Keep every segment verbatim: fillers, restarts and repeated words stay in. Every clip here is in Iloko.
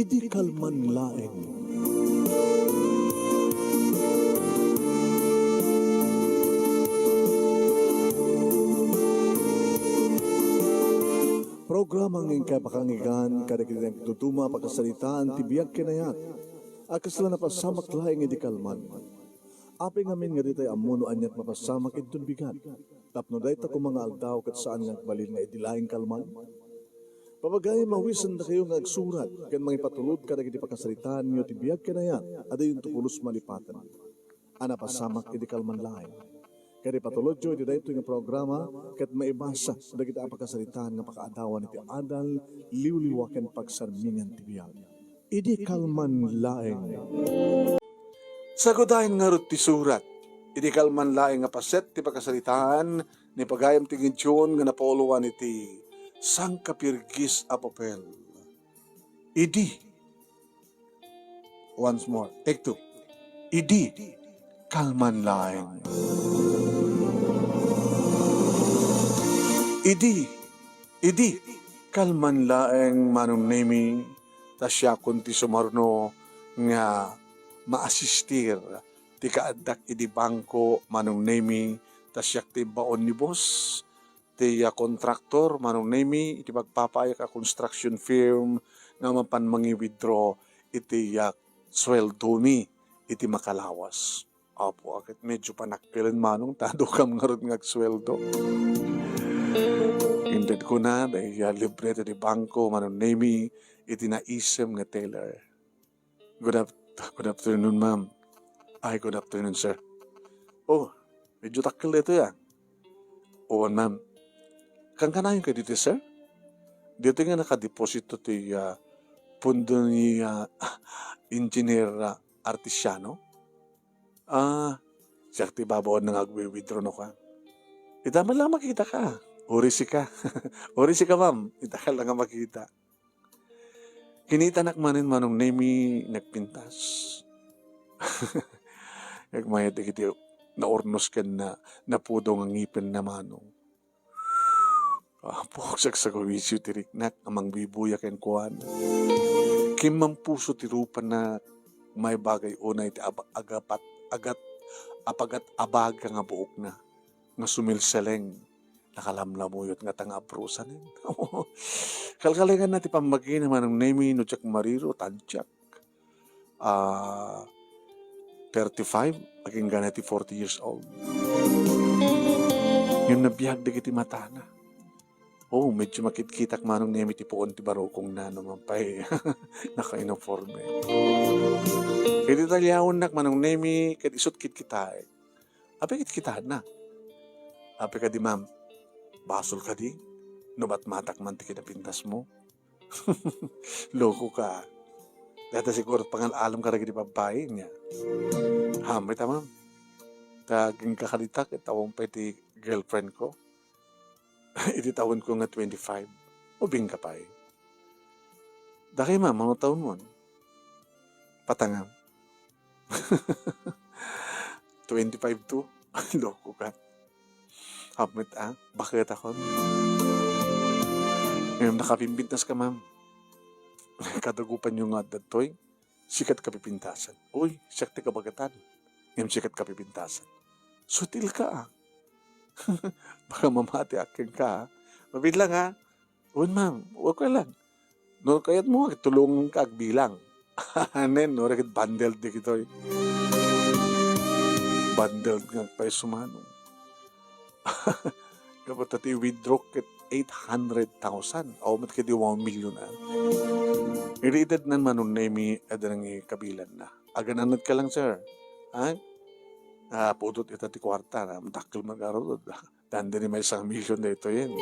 Idi kalman laeng. Programa nga inkay pakanggan kadagiti nagduduma a pakasaritaan ti biag ken ayat a kasla napasamak laeng idi kalman. Apay ngamin nga ditay ammo no aniat mapasamak inton bigat, tapno dayta koma nga aldaw ket saan nga agbalin nga idi laeng kalman? Papagayam, mawisendakayo nga agsurat ken mangipatulod kadagiti pakasaritaanyo ti biag ken ayat a diyonto pulos malipaten a napasamak idi kalman laeng. Ket ipatulodyo iti daytoy nga programa ket maibasa dagiti a pakasaritaan nga pakaadawan iti adal, liwliwa ken pagsarmingan ti biag. Idi kalman laeng. Sagudayen ngarud ti surat. Idi kalman laeng nga paset ti pakasaritaan, ni pagayam ti ngidioen nga napauluan iti sangkapirgis a papel. Idi. Once more. Take two. Idi kalman laeng. Idi, idi kalman laeng, Manong Nemy, ta siakon ti sumaruno nga maasistir ti kaaddak idi bangko, Manong Nemy, ta siak ti imbaon ni boss, ti, ah, kontraktor, Manong Nemy, iti pagpapaayak a construction firm nga mapan mangi-withdraw iti, ah, sweldomi iti makalawas. Apo, ket medyo panakkelen, Manong, ta adu kam ngarud nga agsueldo. Intedko na, dayta, ah, libre ti bangko, Manong Nemy, iti naisem nga teller. Good af-, good afternoon, ma'am. Ay, good afternoon, sir. Oh, medyo dakkel daytoy, ah. Oo, ma'am. Kankanayon kay ditoy, sir? Ditoy nga nakadeposito ti, ah, pondo ni, ah, Engineer, ah, Artesiano? Ah, siak ti babaon nga agwi-withdraw no ka. Ita man lang makita ka. Uri sika. Uri sika, ma'am. Ita ka lang nga makita. Kinitanak manen Manong Nemy nagpintas. Nagmayat dagiti naurnos ken na, napudong nga ngipenna, Manong. Ah, pukaw, sagsagawisyo ti riknak a mangbibuya kenkuana. Kimmampuso ti rupana, maibagay unay ti ab-, agapat, agat, apagat-abaga nga buokna. nga sumilseleng, nakalamlamuyot ngata nga abrusanen. Kalkalenganna ti pammagina, Manong Nemy, no diak mariro, ta diak, ah, thirty-five, agingga na ti forty years old. Ngem nabiag dagiti matana. Oh, medyo makitkitak, Manong Nemy, ti puon ti barukongna, no man pay naka-uniforme. Ket italiaonnak, Manong Nemy, ket isut' kitkitaek. Apay ket kitana? Apay kadi, ma'am, basol kadi no matmatak man ti kinapintasmo? Loko ka. Dayta siguro pangal-alam kadagiti babbai, nia. Ham, ita, ma'am. Ta agingga kadi ta ket awan pay ti girlfriend ko. Iti tawenko nga twenty-five. Ubing ka pay. Dakay, ma'am, ano tawenmon? Patangam. Twenty-five to. Loko ka. Ham met, ah, baket akon. Ngem nakapimpintas ka, ma'am. Kadagupanyo nga adda daytoy, sikat kapipintasan. Uy, siak ti kabagetan. Ngem sikat kapipintasan. Sutil ka, ah. Baka mamati akken ka, ah. Mabilang, ah. Wen, ma'am, okay lang. No kayatmo, tulonganka agbilang. Anen, no, ket bundled dagitoy. Bundled nga agpayso, Manong. Gapu ta ti withdraw ket eight hundred thousand. Awan met kadi one million, ah. Iri edadnan, Manong Nemy, adda nang ikabilanna. Agan-anad ka lang, sir. Ha? Ah, pudot ita ti kuarta, na, dakkel man garud. Danda ni may isang milyon daytoyen.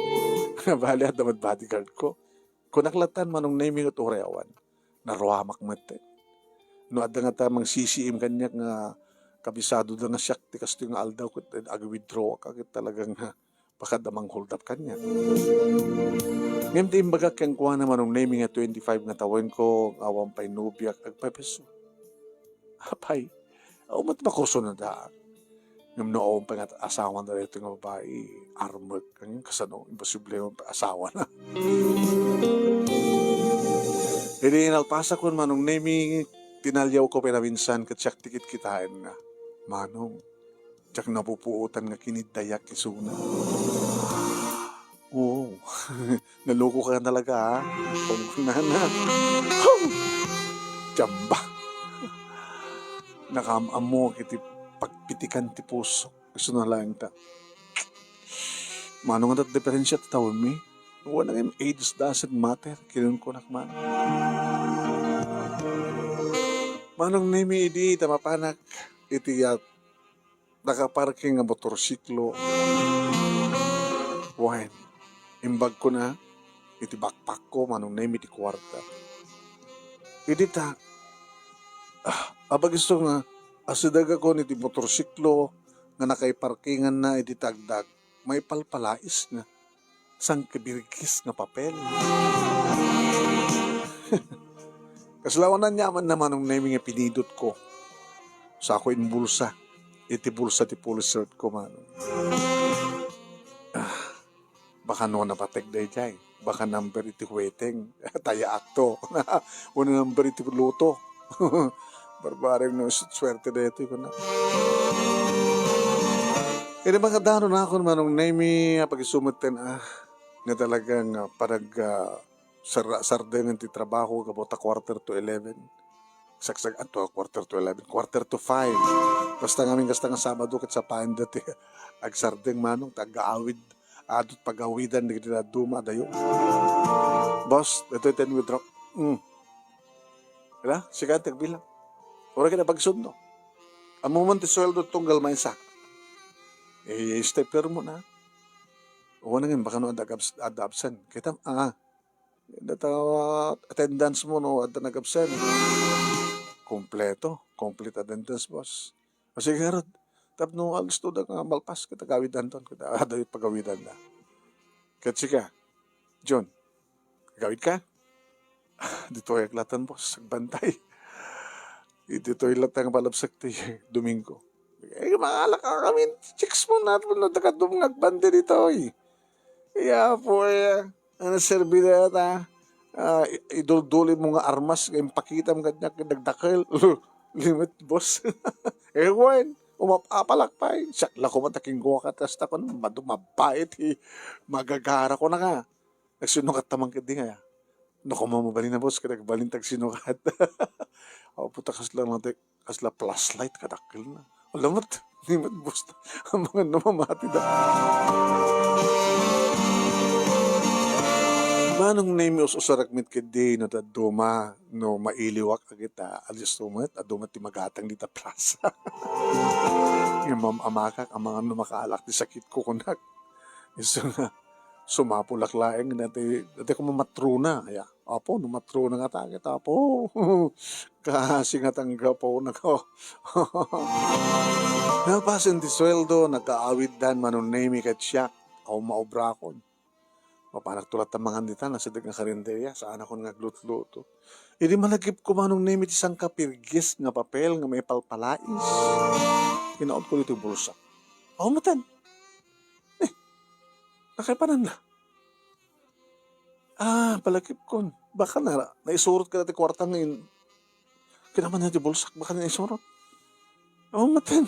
Bali, adda met bodyguard ko. Kunak latta, Manong Nemy, ket uray awan. Naruamak met. No adda ngata mangsisiim kaniak nga kabisadoda nga siak ti kastoy nga aldaw ket ag-withdraw ka ket talagang baka adda manghold up kaniak. Ngem ti imbagak kenkuana, Manong Nemy, nga twenty-five nga tawenko, awan pay nobiak, agpayso. Apay, awan met makusunada. Ngem no awan pay nga asawana daytoy nga babai, armek. Ngem kasano? Imposible man pay asawana. Idi nalpasakon, Manong Nemi, tinaliawko pay naminsan ket siak ti kitkitaenna. Manong, diak napupuotan nga kiniddayak isuna. Oo, naloko ka talaga, ha? Kung kunana. Hum! Jamba! Nakaam-ammo iti pagpitikan ti puso. Isu na laeng ta. Manong, adda diferensia ti tawenmi? Wen, ngem age doesn't matter, kinunkunak man. Manong Nemi, idi ta mapanak iti, ah, nakaparking nga motorsiklo. Wen, imbagko na iti backpack ko, Manong Nemi, ti kuarta. Idi ta, ah, apag-isu nga asidegakon iti motorsiklo nga nakaiparkinganna iti tagdag, maipalpalais nga sangkabirgis nga papel. Kasla awan aniamanna, Manong Nemi, nga pinidotko. Sako imbulsa. Iti bulsa ti polo shirt ko, Manong. Ah, baka no napateg daydiay. Baka number iti weteng. Tayaakto. Wenno number iti luto. Barbareng no su-, suerte daytoy, kuna. Idi makadanon akon, Manong Nemi, apag-isu metten, ah, nga talagang, ah, panag, ah, sar-, sardengen ti trabaho, gapu ta quarter to eleven. Saksag-, ah, to, quarter to eleven, quarter to five. Basta ngamin kasta nga Sabado ket sapaenda ti agsardeng, Manong, ti aggaawid. Adu't pagawidan dagiti dadduma, adayo. Boss, daytoy ten withdraw. Mm. Hala, sika ti agbilang. Uray ket apag-isu no. Ammom ti sueldo tunggal maysa. Eh, stapler mo na. Wen, ngem baka no adda abs-, adda absent. Kita, ah, data attendance mo no adda nag-absent. Kompleto, complete attendance, boss. O sige, ngarud, tapno alisto da nga malpas, ket agawidanton, ket adda pagawidanda. Ket sika, John, agawid ka? Ditoy ak latta, boss, agbantay. Ditoy latta nga palabsak ti Domingo. Eh, mangala ka kami, chicks mo na, no, daga dumngag banda ditoy. Iya po, eh, ano, serbi na ta? Ah, i-, idulduli mo nga armas, nga impakitam kaniak, nagdakel. Limit, boss. Eh, wen, umapapalak pay. Siak la koma ta kinkuakat, kasta kun, madu-, mabait, eh. Magagara ko na ka. Nagsinukat ta man ketdi nga, ya. No, koma mabalin na, boss, kada agbalin tagsinukat. Apo, ta kasla lang, te-, kasla flashlight, kadakkel na. Ala met, ni met, boss, amangan no mamati da. Manong Nemi, us-usarak met ketdi, no, dadduma, no, mailiwak, agita, alisto met, adu met ti magatang dita plaza. Nga mam-amakak, amangan no makaalak ti sakit ko, kunak. Isu nga, sumapulak laeng, dati, dati ko mamatrona, ya. Apo, no matrona nga takit, Apo. Kasi nga tanggapo na ko. Napasen ti sueldo, nagkaawiddan, Manong Nemi, ket siak, awan maobrakon. Mapanak to latta mangan dita, nasideg nga karinderya, saanakon nga aglutluto. Idi malagipko, Manong Nemi, ti sangkapirgis nga papel nga maipalpalais. Kinaon ko ditoy bulsa. Awan metten. Eh, nakaipanan na. Ah, palagipkon. Baka na, naisurot ka dati kuarta nga in-, kinaman na ti bulsak, baka naisurot. Awan metten.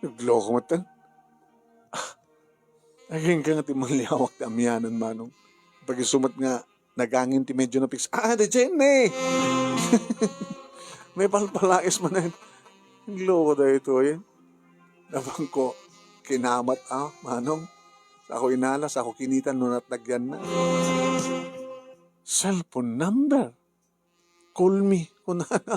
Nagloko metten. Ah, agingga nga ti mangliawak ti amianan, Manong. Pag-isu met nga nagangin ti medyo napiksa. Ah, di Jenny! Maipalpalais man, eh. Nagloko daytoy. Napangko, kinamat, ah, Manong. Sako inala, sako kinita, no natagyan na. Cellphone number. Call me, kunana.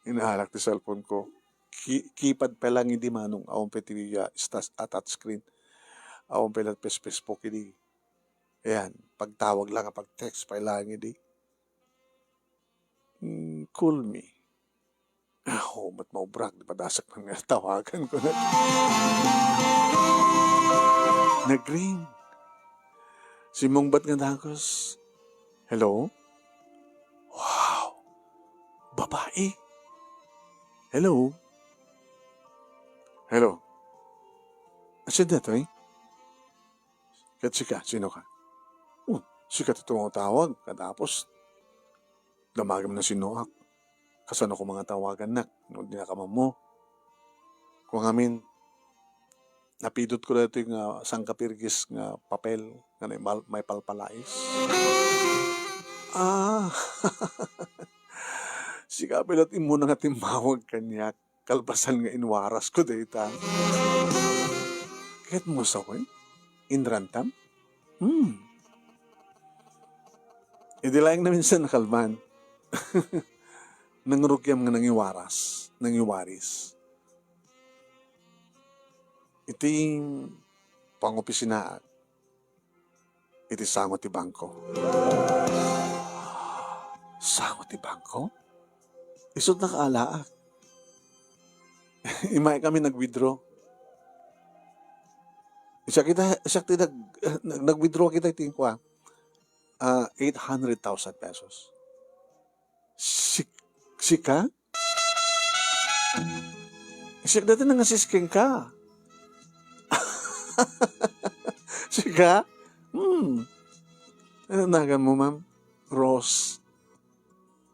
Inalak ti cellphone ko. Ki-, keypad pa lang idi, Manong. Awan pa ti, ah, stas-, ah, touchscreen. Awan pa lang pes-, Facebook idi. Ayan, pagtawag lang, pag-text pa lang idi. Mm, call me. Ah, oh, mat maubrak, di padasak man nga tawagan ko na. Nag-ring. Simmungbat nga dakes. Hello? Wow! Babae? Hello? Hello? Asya datoy? Ket sika, sino ka? Oh, Sika ti tumatawag, katapos, damagem no sinnoak. Kasano koma nga tawagannak no dinaka ammo? Kua ngamin, napidotko daytoy nga sangkapirgis nga papel nga naimal-, maipalpalais. Ah, sika pay la't immuna nga timmawag kaniak kalpasan nga inwarasko dayta. Ket musawen, inrantam? Hmm. Idi laeng naminsan nakalman, nangrugiam nga nangiwaras, nangiwaris. Iti pangopisinaak, iti sango ti bangko. Sango ti bangko? Isut' nakaalaak. Immay kami nag-withdraw. Siak ita, siak ti nag-, nag-withdraw kita iti kua, ah, eight hundred thousand pesos. Sik-, sika? Siak dayta nangasis kenka. Sika? Hmm. Ano naganmo, ma'am? Rose.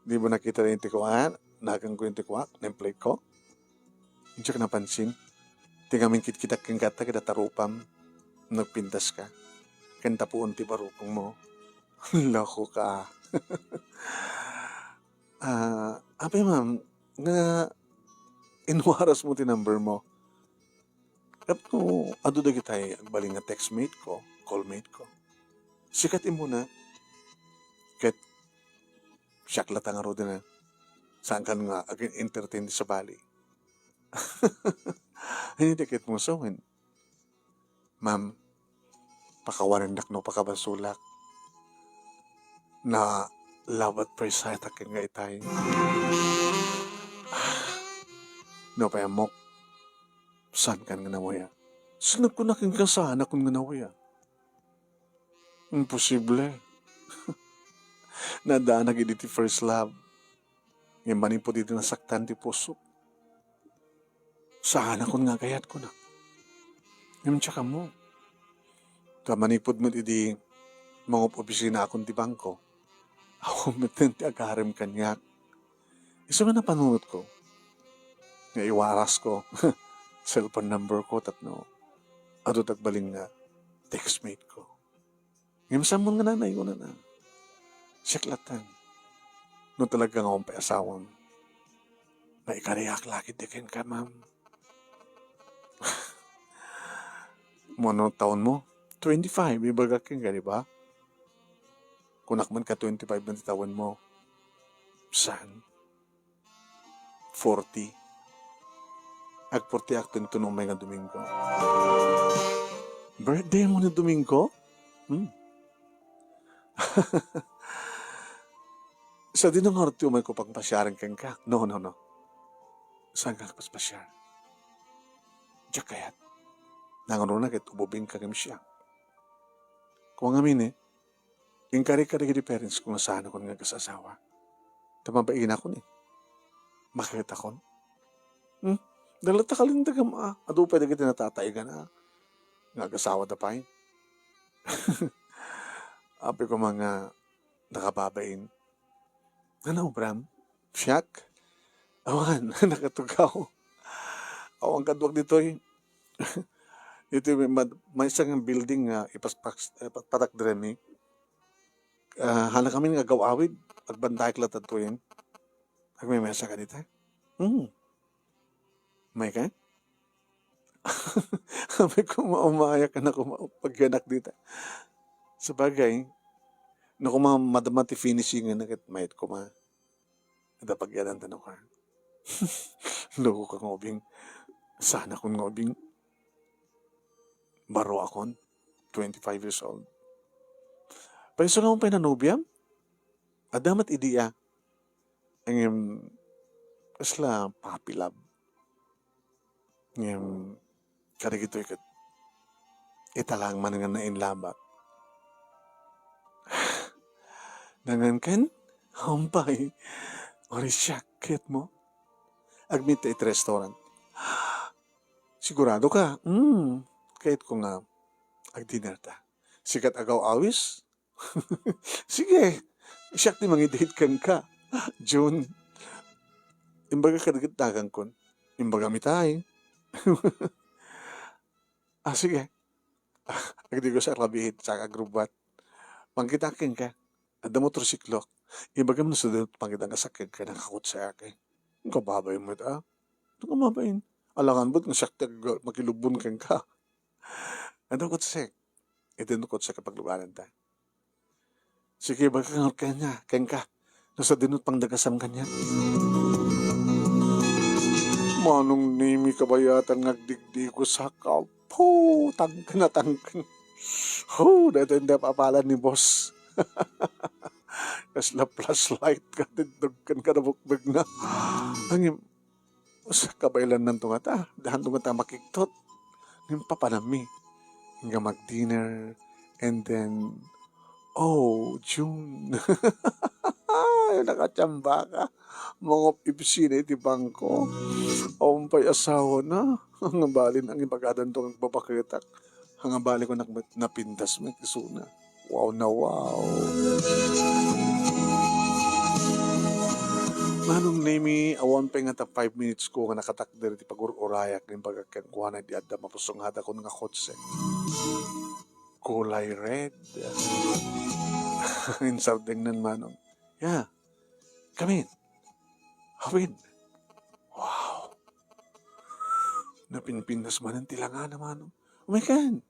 Dimo nakita iti kuan? Naganko iti kuak, nameplate ko? Diak napansin. Ti ngamin kitkitaek kenka ket atarupam, nagpintaska. Ken tapuon ti barukongmo. Lokoka. Ah, apay, ma'am, nga inwarasmo ti numbermo? Tapno adu dagitay agbalin nga textmate ko, callmate ko. Sika ti immuna. Ket siak latta ngaruden a saankan nga agin-entertain ti sabali. Ania ti ket musawen? Ma'am, pakawanennak no pakabasolak. Na love at first sight-ak kenka itay. No pay ammok, saankan nga nawayak. Sinagko na kenka, saanakon nga nawayak. Imposible. Nadaanak idi ti first love. Ngem manipud idi nasaktan ti pusok, saanakon nga agayat, kunak. Ngem diak ammo. Ta manipud met idi mangob-opisinaakon ti bangko, awan metten ti agarem kaniak. Isu nga napanunotko nga iwarasko cellphone number ko tapno adu ti agbalin nga textmate ko. Ngem saanmo nga nanayunan a. Siak latta. No talaga nga awan pay asawam, maikariak la ketdi kenka, ma'am. Mano taonmo? Twenty-five, ibagak kenka, di ba? Kunak man ka twenty-five na ti tawenmo. Saan? Forty. Agfortiak ditoy no umay nga Domingo. Birthday mo ni Domingo? Hmm. Sadino ngarud ti umayko pagpasiaren kenka? No, no, no. Saanka agpaspasiar? Diak kayat. Nangruna ket ububingka ngem siak. Kua ngamin, eh. Inkarika dagiti parents ko nga saanakon nga agas-asawa. Ta mabaitakon, eh. Maketakon. Hmm? Dala ta kalintagam a. Adu pay dagiti natataigan a. Nga agasawada pay. Apay koma nga nakababain. Ano, Bram? Siak? Awan, nakatugaw. Awan kaduak ditoy. Iti may, may, maysa nga building nga ipaspak-, eh, pa-, patak diri mi. Ah, haan kami nga agaw-awid, agbantayak latta ditoyen. Agmemesa ka dita? Hmm. Mayka? Apay koma, umayak na koma, pagyanak dita. Sabagay, no koma madama ti finishing nga ket mayat koma. Adda pagyananta no ka. Lokoka nga ubing. Saanakon nga ubing. Baruakon, twenty-five years old. Paiso nga pay nanobiam? Adda met idi a. Ngem, kasla puppy love. Ngem, kadagitoy ket ita laeng man nga nainlabak. Nangan ken? Hampay. Ori siak, kayatmo? Agmeet ta iti restaurant. Sigurado ka? Hmm. Kayatko nga agdinner ta. Sika ti agaw-awis? Sige, siak ti mangi-date kenka. June, imbaga kadagit dagangkon. Imbagam itay. Ah, sige. Agdigo sa rabiit, sa agrubbat. Mangkita kenka. Adda motorsiklok. Ibagam no sa dayta pangidang asakken ken nakakutse ake. Kababain met a. Ito nga mabain. Alangan bet nga siak ti ag-, makilubbon kenka. Adda kutsek. Iti no kutsek a pagluganan ta. Sige, ibagak ngarud kaniak, kenka. No sa dino pangdagasam kaniak. Manong Nemi kabayatan nga agdigdigo sa ka. Putang ka na tangken. Ho, daytoy indi apalan ni boss. Kasla flashlight ka, tindog ken kadabukbeg na. Angim, sa kabaelan nanto ngata, dahan to ngata makigtot. Ngem papanammi nga mag-dinner, and then, oh, June. Ay, nakachamba ka. Mangop-ipsina iti bangko. Awan pay asawana. Nga balin ang ibagadan to nga agbabaketak. Nga bali ko nak-, napintas met isuna. Wow na wow. Manong Nemi, awan pay ngata five minutes ko nga nakatakder iti pagur-urayak nga imbagak kenkuana idi adda mapusungadakon nga kotse. Kulay red. Insardengnan, Manong. Yeah. Come in. Hawid. Wow. Napinpintas manen ti langana, Manong. Umaykan.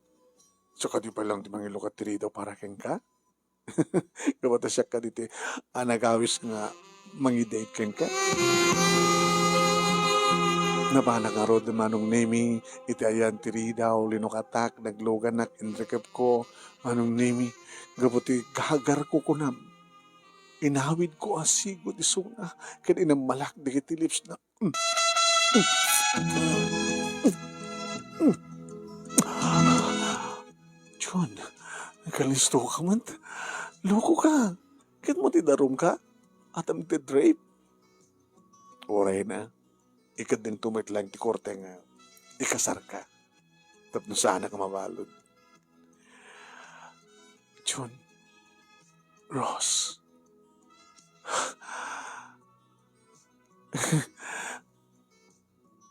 Saka di pay lang ti mangilukat ti ridaw para kenka? Kabata siak kaditi a nagawis nga mangi-date kenka. Napanak ngarud, Manong Nemi, iti ayan ti ridaw, linukatak, nagluganak, inrikepko, Manong Nemi, gapu ti gagarko kunam. Inawidko a sigud isuna, ken inammalak dagiti lips na. June, nagkalisto ka met. Loko ka. Ket mo ti darum ka? Atam ti drape? Uray na. Ikaddengto met lang ti korte nga ikasarka. Tapno saanak a mabalud. June. Rose.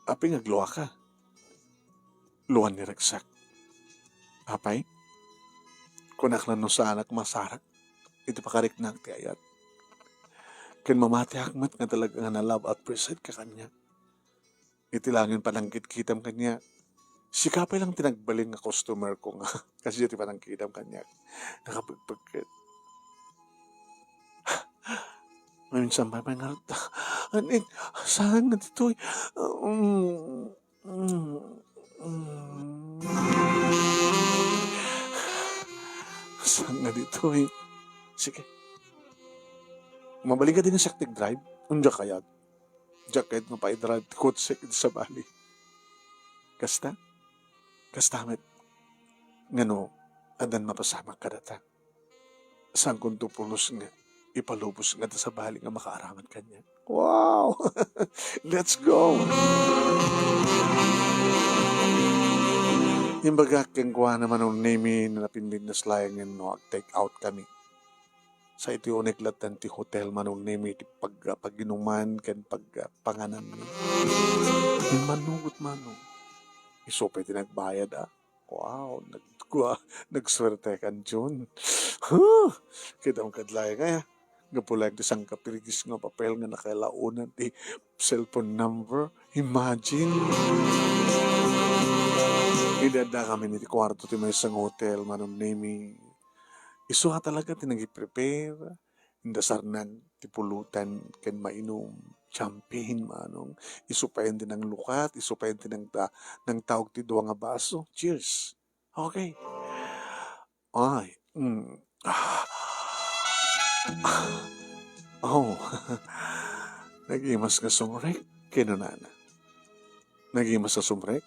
Apay nga agluaka? Luan ni Rexak. Apay? Kunak lang no saanak masarak iti pakariknak ti ayat. Ken mamatiak met nga talaga nga na-love at appreciate ka kaniak. Iti langin panangkitkitam kaniak, sika pay lang ti nagbalin nga customer ko nga kasdiay ti panangkitam kaniak. Nakapagpagkat. Maminsan pay, pay nga, anit, saan nga ditoy? Mm, mm, mm. Saan nga ditoy? Sige. Mabalin ka din sa active drive? Unja kayat? Diak kayat nga paidrive ti kotse iti sabali. Kasta? Kasta met. Ngano, addan mapasamak kadata? Saankonto pulos nga ipalubos nga adda sabali nga makaaraman kaniak? Wow! Let's go! Imbagak kenkuana, Manong Nemi, no napinpintas laengen no ag-take out kami. Sa iti unik lattan ti hotel, Manong Nemi, ti pag-, pag-inuman ken pag-, pangananmi. Manugot, Manong. Isu pay ti nagbayad, a. Wow, nagkua-, nagsuertekan, June. Huh! Kidam kad laeng, a. Gapu laeng ti sangkapirigis nga papel nga nakalaonan ti cellphone number. Imagine. Idi adda kami iti kuarto ti maysa nga hotel, Manong Nemi. Isu a talaga ti nag-prepare. Indasarnak ti pulutan ken mainum. Champagne, Manong. Isu payen ti nanglukat, isu payen ti nangta-, nangtaog ti dua nga baso. Cheers. Okay. Ay, mm. Ah. Oh. Nagimas nga sumrek, kinunana. Nagimas nga sumrek?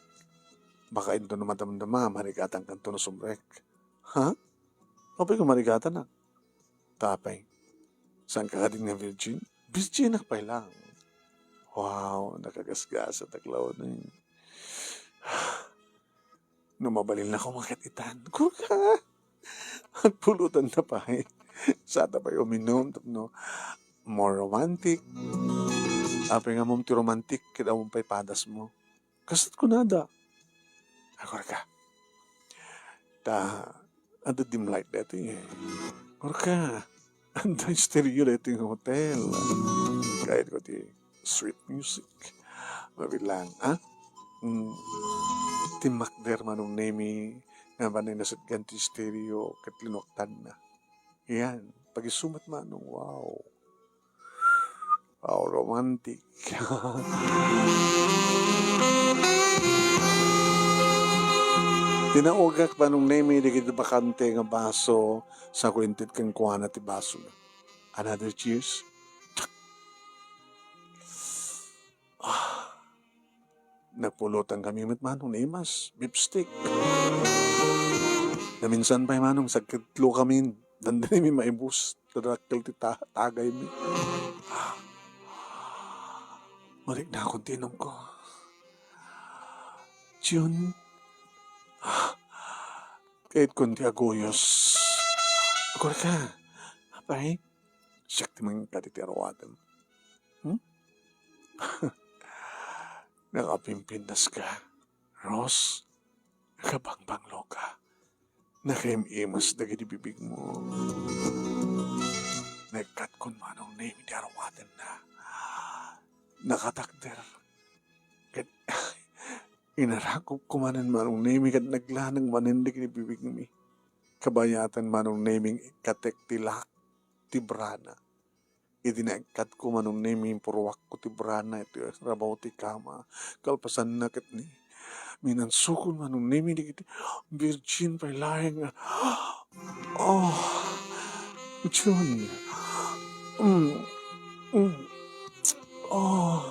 Baka inton no madamdama, marigatan kanto no sumrek. Ha? Apay ko marigatanak? Tapay. Saan ka kadin nga virgin? Virginak pay lang. Wow, nakagasgasat a clown, eh. No mabalin ako makat itan. Kurka! Agpulutanna pay. Sata pay uminum tapno more romantic. Apay nga ammom ti romantic ket ammom pay padasmo. Kasto't kunada, "Agurka, ta adda dim light daytoy, eh. Agurka, adda stereo daytoy nga hotel." Kayatko ti sweet music. Mabilang, ah? Mm. Timmakder Manong Nemi nga napan nasatgan ti stereo ket linuaktanna. Yan, pag-isu met Manong, wow. Wow, romantic. Tinaugak Manong Nemi dagiti bakante nga baso, sa ko inted kenkuana ti basona. Another cheers. Ah, nagpulutan kami met Manong ni Imas, beef steak. Naminsan pay Manong, sagketlo kami, dandani mi maibus, tadakkel ti ta-, tagay mi. Mariknakon ti inumko. Jun, kayatkon ti aguyos. Agurka, apay, siak ti mangikkat iti aruatem. Hmm? Nakapimpintas ka, Ros. Nakabangbanglo ka. Nakaim-imas dagiti bibigmo. Naikkatkon Manong Nemi ti aruatenna. Nakatakder. Ket inarakupko manen Manong Nemi ket naglaneng manen dagiti bibigmi. Kabayatan Manong Nemi nga ikkatek ti lak ti brana. Idi naikkatko Manong Nemi, impurruakko ti brana iti rabaw ti kama. Kalpasanna ket ni, minansukon Manong Nemi dagiti virgin pay laeng nga, "Oh, Jun. Mm, mm. Oh,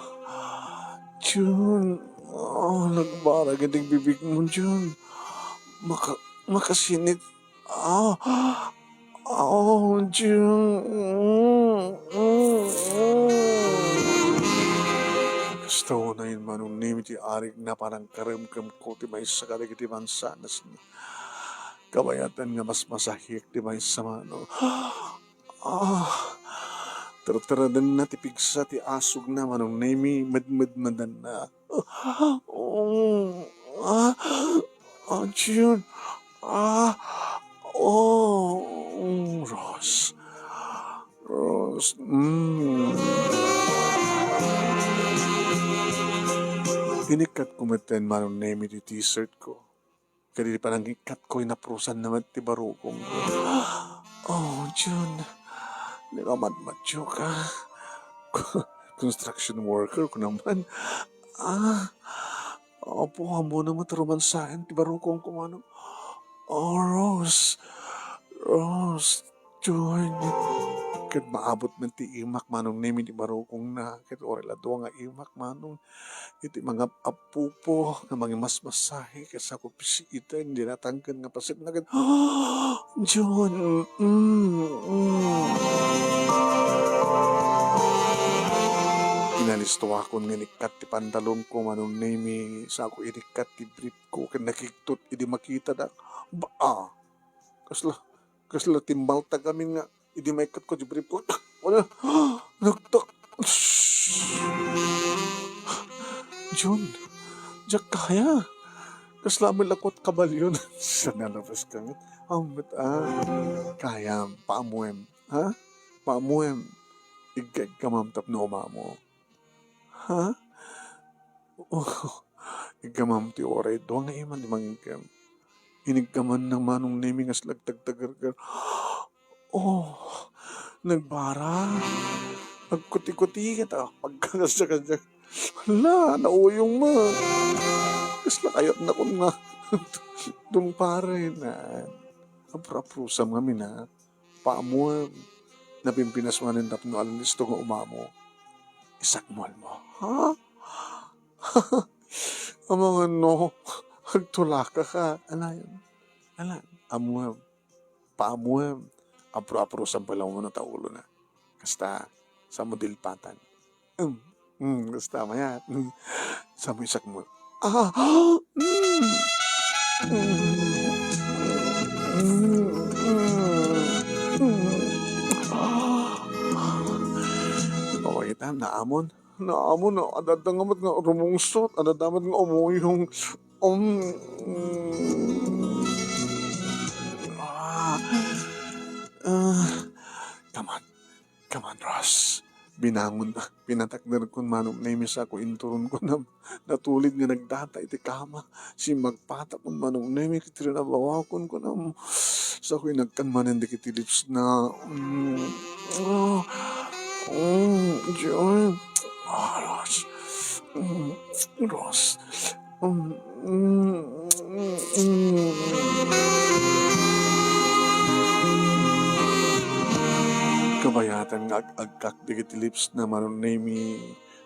Jun. Oh, nagbara dagiti bibigmo, Jun. Maka-, makasinit." Ah, oh, Jun. Mm, mm, mm. Kasta unay Manong Nemi ti arigna, parang karemkemko ti maysa kadagiti mansanas. Kabayatan nga masmasahiek ti maysa Manong. Ah, terteredenna ti pigsa ti asugna Manong Nemi, medmedmedanna. Oh, ah, ah, Jun. Ah, oh, mm, Ros. Ros, mm. Inikkatko metten Manong Nemi ti t-shirt ko. Ket idi panangikkatko, inaprusanna met ti barukongko. Oh, Jun, nakamatmatyo ka. Construction worker ko naman. Ah, apo, ammona met romansaen ti barukongko, Manong. Oh, Ros. Ros, Jun. Ket maabut met ti imak, Manong Nemi, ti barukongna. Ket uray la dua nga imak, Manong. Iti mangap-appupo nga mangimasmasahi ket sa ko pisiiten, dinatangken nga pasekna ket, Jun, mm, mm. Inalistoakon nga inikkat ti pantalonko, Manong Nemi, sa ko inikkat ti briefko ket nakigtot idi makitadak. Baa! Kasla, kasla timbaltag amin nga idi maikkatko ti briefko. Wala. Nagtak-, Jun, diak kaya. Kasla amin lakwat kabalyon. Sa nalabas ka nga. Ambet, ah. Kayam, paamuem. Ha? Paamuem. Igga-iggamam tapno umamo. Ha? Oh, iggamam ti uray dua nga iman ti mangiggam. Iniggamanna Manong Nemi nga agtagtagerger. Oh, nagbara. Agkuti-kuti ket, ah, pagkakasya-kasya. Hala, nauyong mo. Kasla kayatnakon nga. Tungparen. Apro-aprosam ngamin, ha. Paamuem. Napimpinas manen tapno alisto nga umamo. Isakmuelmo. Ha? Amangan no, agtulaka ka. Anayon? Ala, ammuem. Paamuem. Apro-aprosam pay la umano ta ulona. Kasta, sa mo dilpatan. Mm, mm, kasta, mayat. Mm, sa mo isakmuem. Ah! Mm. Mm. Mm. Naamon, naamon, adda nga met nga rumungsot, adda met nga umuyong. Um, ah, ah, come on, come on, Ross. Binangon, pinatakderkon Manong Nemi sa ko, inturonkon a natulid nga nagdata iti kama. Simmagpatakon Manong Nemi ket rinabawakon kunam. Sa ko inagkan manen dagiti lips na. Mm. Ah. Mm, John. Ah, Ross. Mm, Ross. Mm, mm, mm, mm. Kabayatan nga ag-agkak dagiti lips na Manong Nemi.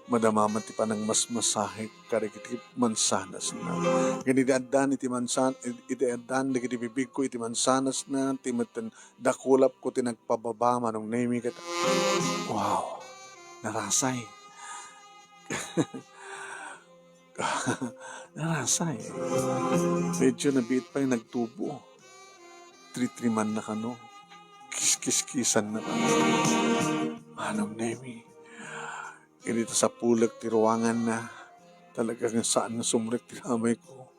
Madama met ti panangmasmasahek kadagiti mansanasna. Ken idi addan iti mansan-, idi addan dagiti bibigko iti mansanasna, ti metten dakulapko ti nagpababa Manong Nemi ket, wow, narasay. Narasay. Medyo nabiit pay nagtubo. Tritrimanna kano. Kiskiskisanna kano. Manong Nemi. Idi ta sapulek ti ruanganna, talaga nga saan nga sumrek ti ramayko.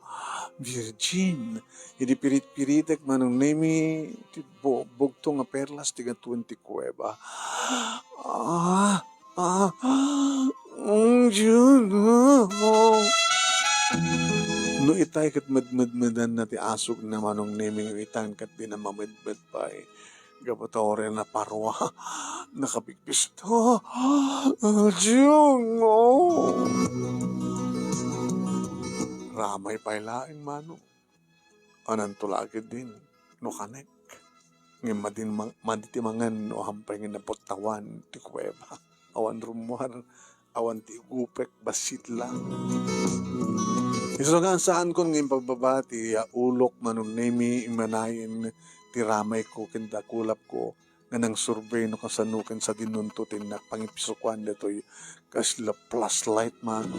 Virgin, idi pirit-piritek Manong Nemi ti bu-, bugto nga perlas ti gaduan ti kuweba. Ah, ah, ah, mm, Jun, ah, oh. No itay ket medmedmedanna ti asukna Manong Nemi, no itan ket dina mamedmed pay. Gapu ta uray naparua, nakabigbisto. Adiu, no. Ramay pay laeng, Manong. Ananto la ketdin, no kanek. Ngem madi mang-, madi ti mangan no ampay nga naputtawan ti kuweba. Awan rummuar, awan ti igupek, bassit la. Isu nga saanko nga impagbaba ti, ah, ulok, Manong Nemi, imanayen ti ramayko ken dakulapko nga nangsurbay no kasano ken sadinonto ti nagpangipsukoan datoy kasla flashlight, Manong.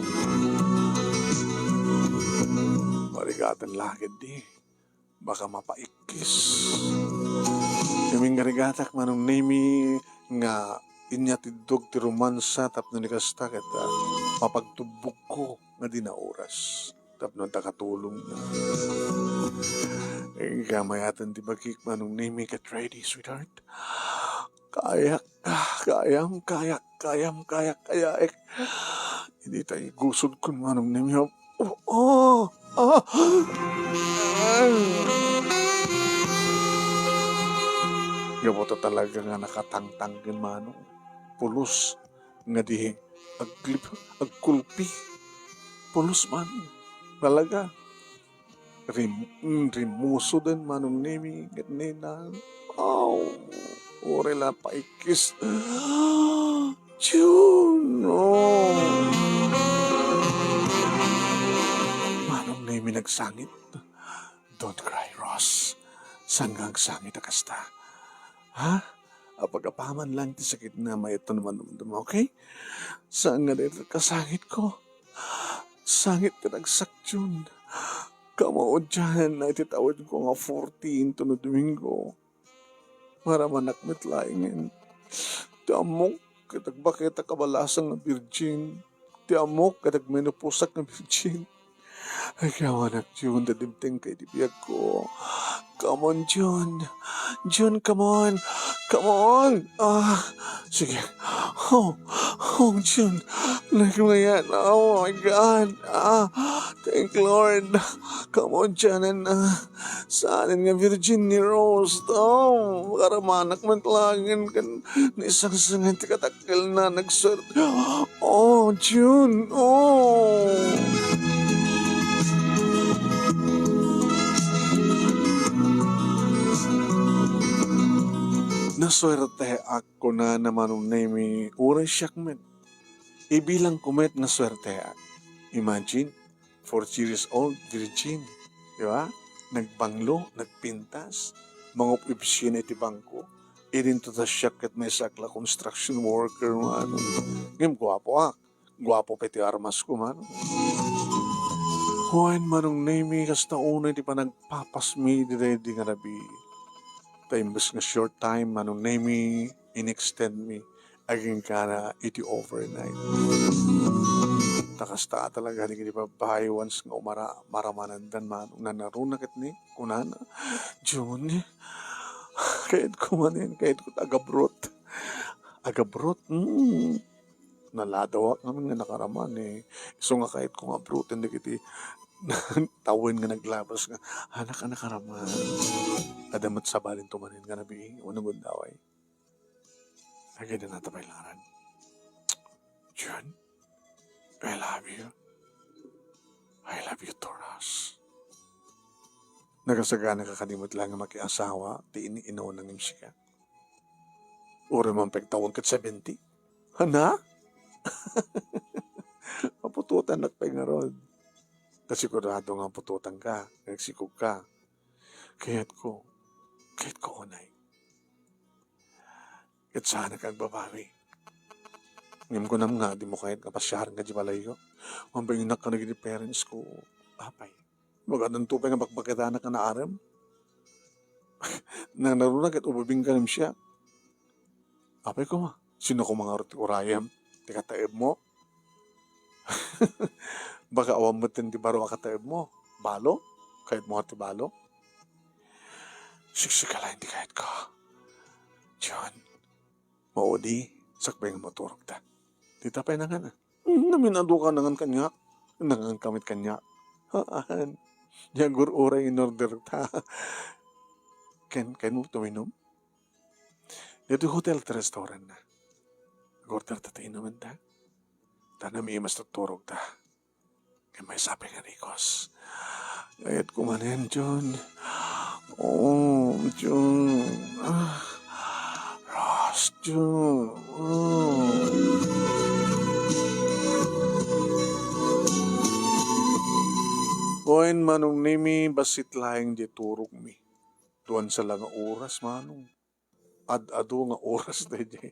Marigatan la ketdi. Baka mapaikkis. Ngem ingarigatak, Manong Nemi, nga inyatiddog ti romansa tapno ni kasta ket, ah, mapagtubbogko nga dina oras tapno adda katulongna. Inka mayaten ti bagik, Manong Nemi, get ready, sweetheart. Kayak, ah, kayam, kayak, kayam, kayak, kayaek. Idi ta igusodkon Manong Nemi. Oh, oh, ah. Gapu ta talaga nga nakatangtang ken Manong. Pulos nga di aglip-, agkulpi. Pulos, Manong. Talaga. Rim-, mm, rimusoden Manong Nemi ket nena. Aw, uray la paikkis. Jun, oh. Manong Nemi nagsangit. Don't cry, Ross. Saan nga agsangit a kasta? Ha? Apag-apaman lang ti sakitna, mayat ta naman dumduma, okay? Saan nga dayta kasangitko? Sangit ti ragsak, Jun. Kamaudiananna iti tawenko nga forty intono Domingo. Maramanak met laengen. Ti ammok ket agbaketa kabalasan nga birgin. Ti ammok ket agmenopausak nga birgin. Agyawanak, Jun, ta dimtengka iti biagko. Come on, Jun. Jun, come on. Come on. Ah, sige. Oh, oh, Jun. Like mo yan. Oh my God. Ah, thank Lord. Come on, Janan. Ah, saanen nga virgin ni Rose. Oh, makaramanak man laengen ken naisangsangan ti katak- Kel na nagswerte. Oh, Jun. Oh. Naswerteak, kunana Manong Nemi, uray siak met. Ibilangko met nga swerteak. Imagine, forty years old, virgin, di ba? Nagbanglo, nagpintas, mangup-ibsina iti bangko. Idinto ta siak ket maysaak la construction worker, Manong. Ngem guapoak. Guapo pay ti armasko, Manong. Wen, Manong Nemi, kasta unay ti panagpapasmi iti daydi nga rabii. Ta imbes nga short time, Manong Nemi, in-extend mi agingga iti overnight. Ta kasta talaga dagiti babbai once nga umara, maramanandan manong nanaruna ket ni kunana, "Jun, kayatko manen, kayatko agabrot." Agabrot? Hmm. Naladawak ngamin nga nakaraman, eh. Isu nga kayatko nga abroten dagiti tawen nga naglabas nga, "Anak a nakaraman." Adda met sabalin to manen nga nabii, wenno gundaway. Agayda nata pay laran. Jun, I love you. I love you, Toras. Nagasaganaka kadi met laeng nga makiasawa ti in-inuna ngem sika? Uray man pagtawen ket seventy. Hana? Maputotannak pay ngarud. Ta sigurado nga maputotanka, nga agsikogka. Kayatko, kayatko unay. Ket saanak agbabawi. Ngem kunam nga, dimo kayat nga pasiaren ka di balayyo. Mabainnak ka dagiti parents ko, apay. Magadanto pay nga bakbaketanak nga naarem. Nanaruna ket ubibingka ngem siak. Apay koma, sino koma ngarud ti urayem? Ti kataebmo? Baka awan met ti baro a kataebmo. Balo? Kayatmo nga ti balo? Siksika laeng ti kayatko. Jun, maudi, sakbay nga maturogta. Dita pay nangan, ah. Hmm, naminaduka nangan kaniak. Nangan ka met kaniak. Haan. Diak gur-uray in order ta. Ken, ken mo tuminom? Ditoy hotel ti restaurant na. Order ta ti inuman ta. Ta namimas ta turog ta. Ken maysa pay nga rikos. Kayatko manen, Jun. Oh, Jun. Ah, Ros, Jun. Oh. Wen, Manong Nemi, bassit laeng di turogmi. Duan sa la nga oras, Manong. Ad-adu nga oras daydiay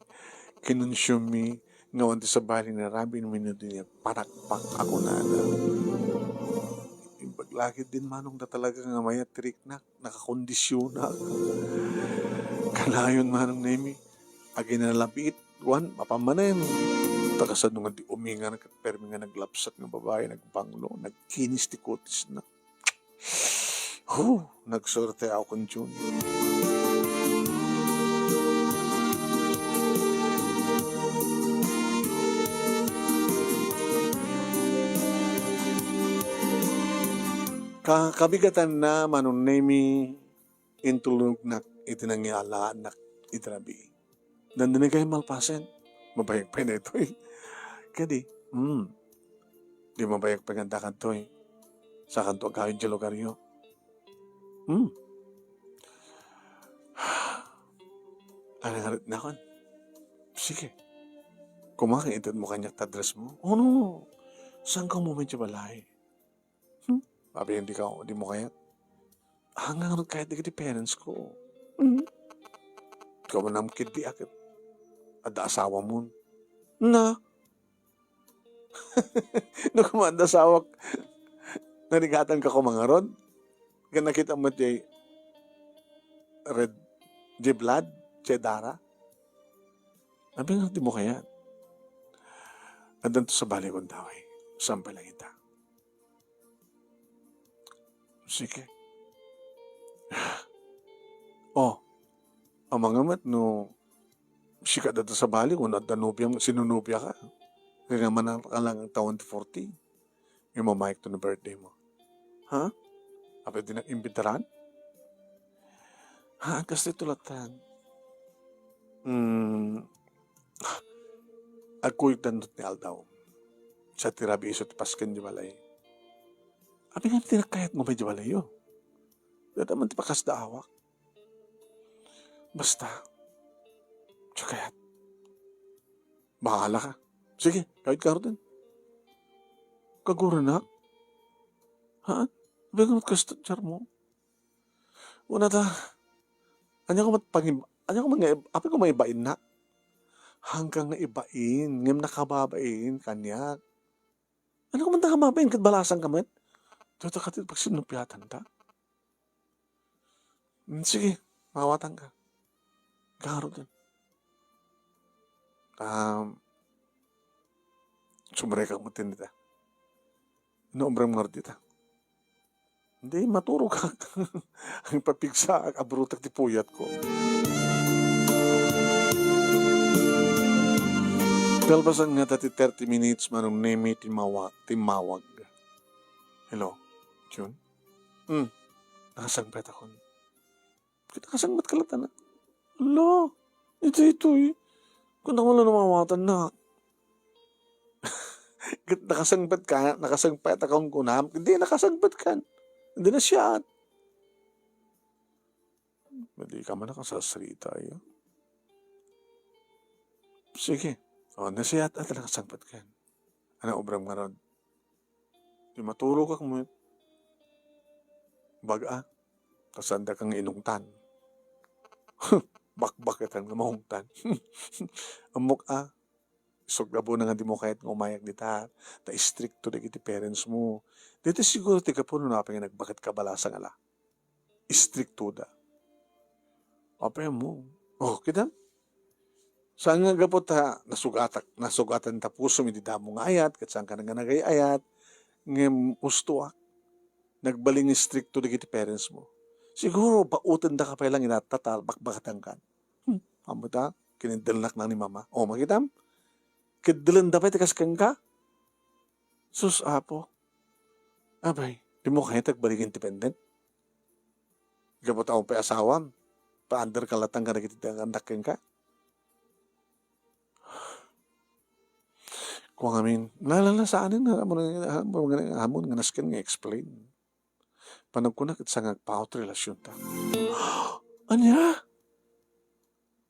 kinonsume mi nga awan ti sabali nga rabin wenno di panakpak a kunada. Imbag la ketdin, Manong, ta talaga nga mayat ti riknak, nakakondisionak. Kanayon, Manong Nemi, aginalabit, wen, mapan manen. Ta kasano nga di umingan ket permi nga naglapsat nga babai, nagbanglo, nagkinis ti kutisna. Huh, nagsuerte ako kun Jun. Ka-, kabigatanna, Manong Nemi, intulognak iti nangialaannak iti rabii. Dandani kay malpasen. Mabayag pay daytoy. Kadi, hmm. Di mabayag pay nga adda kadtoy. Sakanto agayod ti lugaryo. Hmm. Ano nga rit nakon? Sige. Kumakang itedmo kaniak ti address mo. Oh, no. Saan ka mo medyo balay? Hmm? Abi, hindi ka, di mo kayat? Hanggang ano kayat dagiti parents ko? Hmm? Ikaw man ang kiddi akit. Adda asawa mo. Na? No, kung adda asawak, narigatan ka kumangarod? Kan nakita mo ti red, di blood, ti dara? Abi nga, di mo kayat? Addan to sa bali kong daway. Sampay lang ita. Sige. Oh, amangan met no sika adda sa bali, kung adda nobiam, sinonobia ka. Kaya nga manang ka lang ang taon ti forty. Yung mamayek to na birthday mo. Ha? Apay di nag-imbitaran? Ha, kasi tulatan. Hmm. Agkuyog tanto ti aldaw. Sa ti rabii isu ti pasken di balay. Abi nga ti nakayat mo may di balayo. Dada man ti pakasdaawak. Basta. Siya kayat. Bahala ka. Sige, kawit ka rin. Kagura na. Ha? Abi nga kasta, char mo. Una ta, anya ko mat pangib-, anya ko man nga ib-, apay ko maibain na? Hanggang nga ibain, ngem nakababain, kaniak. Anya ko man ta kababain, ket balasan ka met? Dito ka ti pagsinupiatan ta? Hmm, sige, mawatan ka. Garo din. Ta, sumrekak met dita. Ano obram ngarud dita? Hindi, maturogak. Ang papigsaak, abrutak ti puyatko. Kalpasan nga dati thirty minutes, Manong Nemi, timawa-, timmawag. Hello, Jun? Hmm, nakasangpetakon. Ket nakasangpetka latta. Ala, itoy, itoy. Kunam la no maawatannak. Ket nakasangpetka, nakasangpetakon kunam. Hindi, nakasangpetkan. Hindi na siya. Hindi ka man nakasasarita, ya. Sige. O, nasiat at nakasangpetkan. Ano obram ngarud? Di maturogak met. Bag-a, ta saanda kang inungtan. Bakbaketan nga maungtan. Ammok a, isog gapuna nga dimo kayat nga umayak dita, ta istrikto dagiti parents mo. Dita siguro ti gapu no apay nga nagbaket ka balasang ala. Istriktoda. Apay mo? O, kitam? Saan nga gapu ta nasugatak, nasugatan ta pusom iti damo nga ayat, ket saan ka nga nagay-ayat, ngem ustoak. Nagbalin nga istrikto dagiti parents mo. Siguro, bautendaka pay lang inatta ta bakbakatan kan. Hmm, ammo ta, kiniddelnak lang ni mama. O, makitam? Kiddelenda pay ti kas kenka? Sus, Apo. Apay, dimo kayat agbalin independent? Gapu ta awan pay asawam, pa-under ka latta kadagiti annak kenka? Kuan ngamin, la, la, la, saanen nga, amo nga, amo nga, amo nga nasken nga explain. Panagkunak ket saan nga agpaut ti relasionta. Ania?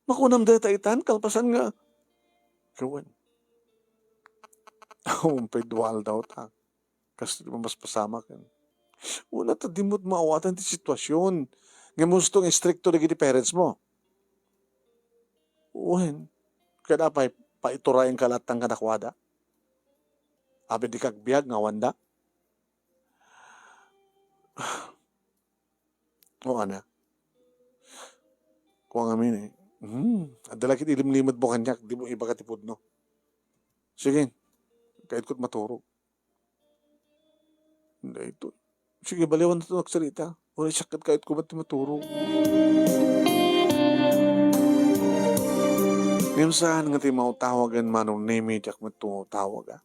Makunam dayta itan, kalpasan nga, kawan. Awan pay dua aldaw ta. Kas ti mamaspasamak. Una ta dimo maawatan ti situasion. Ngem husto nga istrikto dagiti parents mo. Wen, kada pay, paiturayan ka latta kadakuada. Apay dika agbiag nga awanda. O, ana. Kuan ngamin, eh. Hmm, adda la ket ilimlimed mo kaniak, dimo ibaga ti pudno. Sige, kayatko ti maturog. Daytoy. Sige, baliwan ta ti agsarita. Uray, sakit, kayatko met ti maturog. Ngem saan nga ti mawtawagan, Manong Nemi, diak met tumawtawag, a.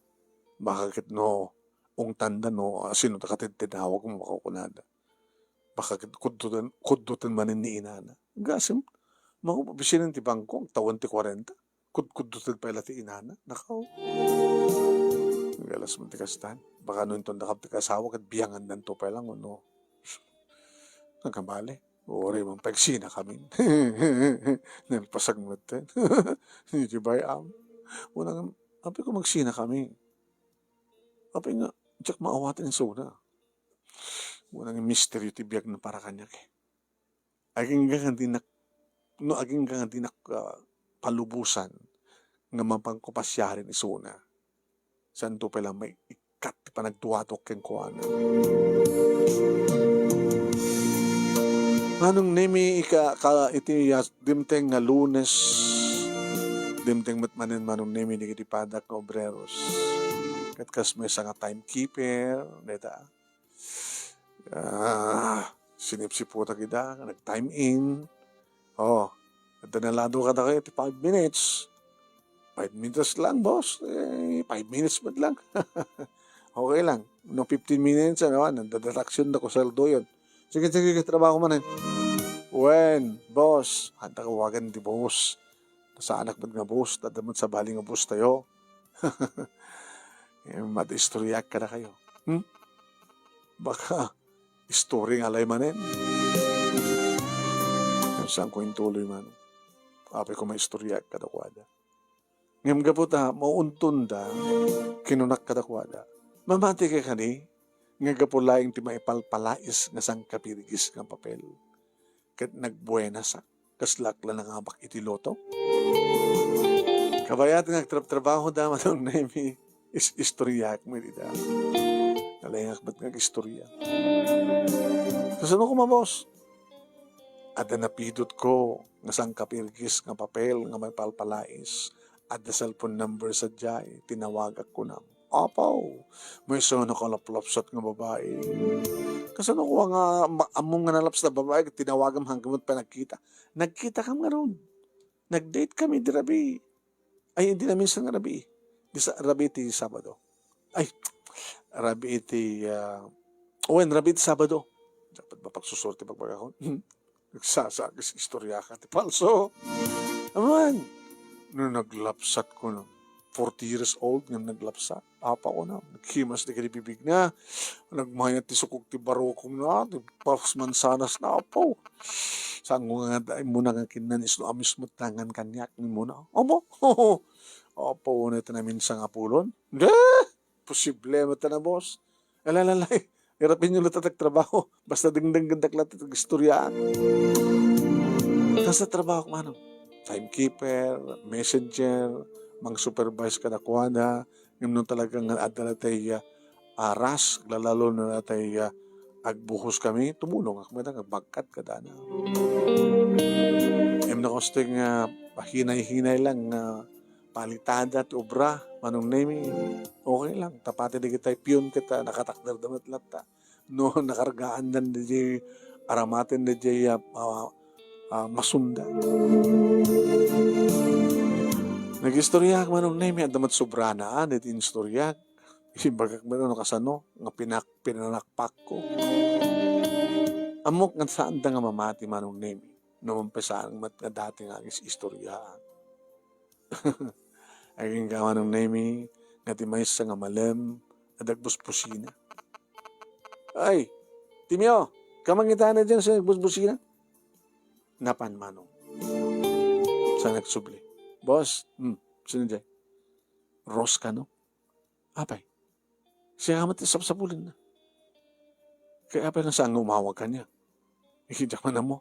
Baka ket no, ungtanda no, a, sino ta ket ti tinawag mo, makukunada. Baka ket kuddoten, kuddoten manen ni inana. Gasem, maupapisinan ti bangko, agtawen ti kuarenta. Kudkuddoten pay la ti inana. Nakaw. Galas man ti kastan. Baka no inton dakam ti kasawa, ket biangandanto pay lang, no? Nagkamali. Uray man pay agsinakamin. Nalpasan met. Di ba, am? Unang, apay ko, agsinakami. Apay nga, diak maawatan isuna. Unang misteryo ti biag na para kaniak, eh. Agingga nga dinak, no agingga nga dinak, ah, palubosan nga mapanko pasiaren isuna. Saanto pay la maikkat ti panagduaduk kenkuana. Manong Nemi, ika-, ka-, iti yas-, dimteng nga Lunes, dimteng met manen Manong Nemi dagiti padak nga obreros. Ket kas maysa nga timekeeper, dayta. Ah, sinipsiputak ida, nag-time in. Oh, adda nalado kadakayo ti five minutes. Five minutes lang, boss. Eh, five minutes met lang. Okay lang. No fifteen minutes, ano, ano, dadadaksion da ko sweldo yun. Sige, sige, sige, trabaho man, eh. Wen, boss. Anta kawagan ti boss. Saanak met nga boss, adda met sabali nga boss tayo. Eh, mad-istoryaak kadakayo. Hmm? Baka, istorya nga lay manen. Saanko intuloy man. Apay ko maistoryaak kadakuada. Ngem gapu ta, mauntonda, kinunak kadakuada. Mamati ka kadi, nga gapu laeng ti maipalpalais nga sangkapirgis nga papel. Ket nagbuenasak, kaslak la nangabak iti loto. Kabayat nga agtrabtrabaho da, Manong Nemi, is-, istoryaak met ida. Nalaingak met nga agistorya. Kasano koma, boss? Adda napidutko nga sangkapirgis nga papel nga maipalpalais. Adda cellphone number sadiay, tinawagak kunam. Apaw, maysa nga nakalaplapsat nga babai. Kasano ko nga ma-, ammom nga nalapsat a babai, tinawagam hanggang met panagkita. Nagkita kam ngarud. Nag-date kami di rabii. Ay, hindi na minsan nga rabii. Di sa, rabii ti Sabado. Ay, rabii ti, ah, wen, rabii ti Sabado. Dapat ba pagsusurti pagbagakon? Nagsasakis istorya ka ti palso. Aman, no naglapsat ko no, forty years old nga naglapsat. Apa ko na, naghimas di kadi bibig na. Nagmayat ti sukog ti barukong na, ti paus mansanas na, apo. Saan ko nga dai mo na nga kinan isno amis mo tangan kanyak ni mo na. Amo? Apo, una ito namin sa nga pulon. Hindi! Posible mo ito na, boss. Alalalay, irapin nyo lang tatak trabaho. Basta dingdang gandak lang tatak istorya. Nasa trabaho ko, manong. Timekeeper, messenger, mang supervise ka na kuwada. Ngem no talagang adda na tay, ah, aras, lalalo na tay, ah, agbuhos kami, tumulong ako, may nagbagkat kadana. Ngem no kasteng, ah, pahinay-hinay lang, ah, palitada ti obra, Manong Nemi, okay lang. Tapati di kita pion kita, nakatakder damat latta. No, nakargaan dan di aramaten di, ah, ah, ah, masunda. Nagistorya ak, Manong Nemi, adda met sobrana, ah, diti instoryak. Ibagak met no kasano, nga pinak-, pinanakpak ko. Ammok nga saan da nga mamati, Manong Nemi, no mampesaang met nga dati nga agis-istorya. Agingga, Manong Nemi, nga ti maysa nga malem, a dagbusbusina. Ay, Timio, kamangitana dyan sa busbusina? Napan, Manong. Sa nagsubli. Boss, hmm, sino dyan? Rose ka, no? Apay, siya nga met ti sapsapulenna. Kay apay nga saan nga umawag kaniak? Idiak man ammo.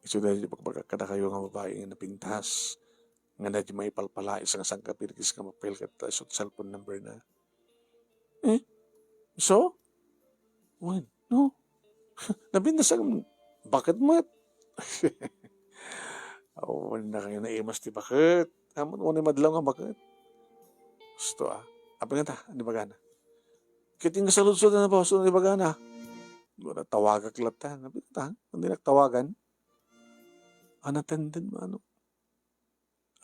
Isu daydi ibagbagak kadakayo nga babai nga napintas, nga daydi maipalpalais nga sangkapirgis nga papel ket isu ti cellphone number na. Eh? So? Wen, no? Napintas ang baket met. Awan na kayo naimas ti baket. Aman, unay madlaw nga baket. Gusto, ah. Apay nga ta, ano bagana? Ket yung kasaludsod na ba, gusto na bagana? Wala tawagak latta. Napintas, hindi nagtawagan. Unattended, ano?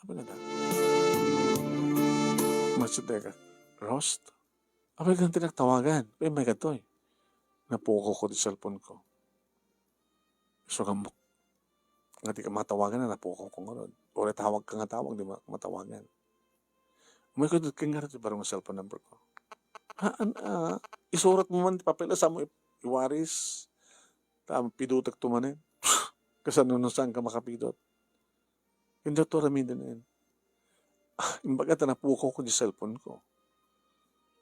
Apay nga ta? Masudeka. Rost? Apay nga tinaktawagan? Pay may katoy. Napukaw ko ti cellphone ko. So, nga mo-, nga di ka matawagan na, napukaw ko ngarud. Uray tawag ka nga tawag, di ma-, matawagan. May kudot ka nga ti baro nga cellphone number ko. Ha, an-, ah, isurat mo man ti papel, asa mo i-, iwaris. Ta, pidutek to manen. Kasano no saan ka makapidot? Ken doktor, amin din, eh. Ah, imbaga ta napukaw ko di cellphone ko.